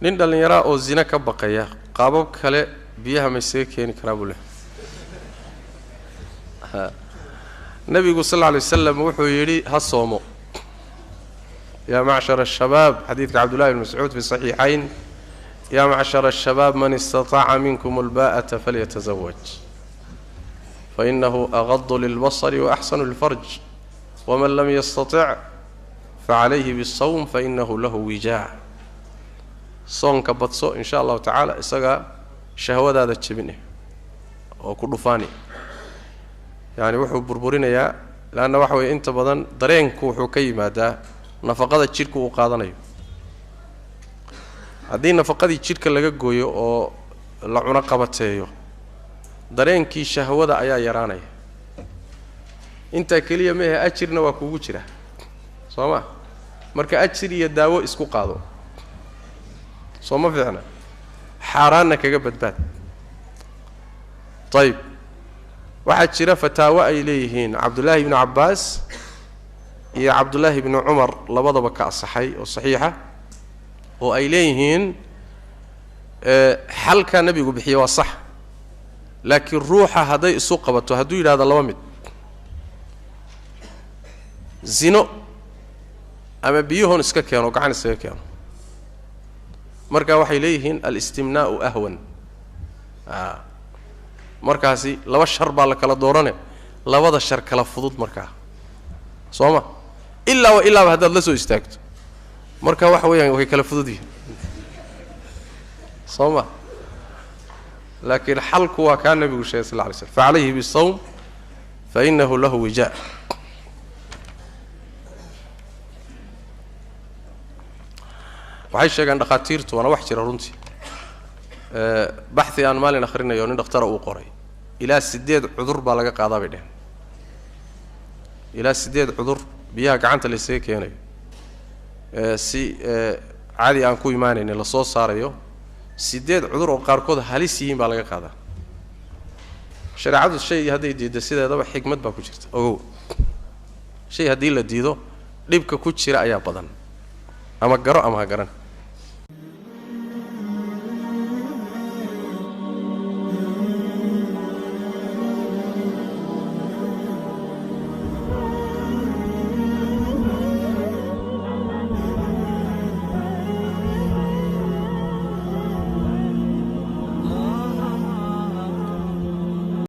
Nin dhallinyaraa oo zina ka baqaya qaabab kale biyaha ma isaga keeni karaa buu leh. Nabigu sal alla alay wasalam wuxuu yidhi ha soomo. Yaa macshara ashabaab, xadiidka Cabdullahi bn Mascuud fi saxiixayn, yaa macshara ashabaab man istataaca minkum albaa'ata falyatazawaj fainahu agadu lilbasari waaxsanu lilfarj waman lam yastatic facalayhi bisawm fainahu lahu wijaac. Soonka badso in sha allahu tacaala, isagaa shahwadaada jebin oo ku dhufaani, yacni wuxuu burburinayaa, leanna waxa weeye inta badan dareenku wuxuu ka yimaadaa nafaqada jidhka uu qaadanayo. Haddii nafaqadii jidhka laga gooyo oo la cuno qabateeyo, dareenkii shahwada ayaa yaraanaya. Intaa keliya mehe, ajirna waa kugu jira, soo ma? Marka ajir iyo daawo isku qaado, soo ma fiicna? Xaaraanna kaga badbaad. Ayib, waxaa jira fataawo ay leeyihiin Cabdullaahi ibnu Cabbaas iyo Cabdullaahi ibnu Cumar, labadaba ka asaxay oo saxiixa, oo ay leeyihiin xalkaa nebigu bixiye waa sax, laakiin ruuxa hadday isu qabato, hadduu yidhahdo laba mid, zino ama biyuhon iska keeno, gacan iskaga keeno, marka waxay leeyihiin alistimnaa'u ahwan. Markaasi laba shar baa la kala doorane, labada shar kala fudud markaa, soo ma? Ilaa wa ilaaba haddaad la soo istaagto, marka waxa weeyaan way kala fudud yihiin, soo ma? Laakiin xalku waa kaa nebigu sheegay sal lla alay slam, facalayhi bisawm fainahu lahu wijaa. Waxay sheegaan dhakhaatiirtu, waana wax jira runtii, baxhi aan maalin akhrinayo nin dhakhtara uu qoray, ilaa 8 cudur baa laga qaadaa bay dheheen. Ilaa 8 cudur biyaha gacanta la isaga keenayo, si caadi aan ku imaanaynin lasoo saarayo, 8 cudur oo qaarkood halis yihiin baa laga qaadaa. Shareecadu shay hadday diiddo sideedaba xikmad baa ku jirta, ogow. Shay haddii la diido dhibka ku jira ayaa badan, ama garo ama ha garan.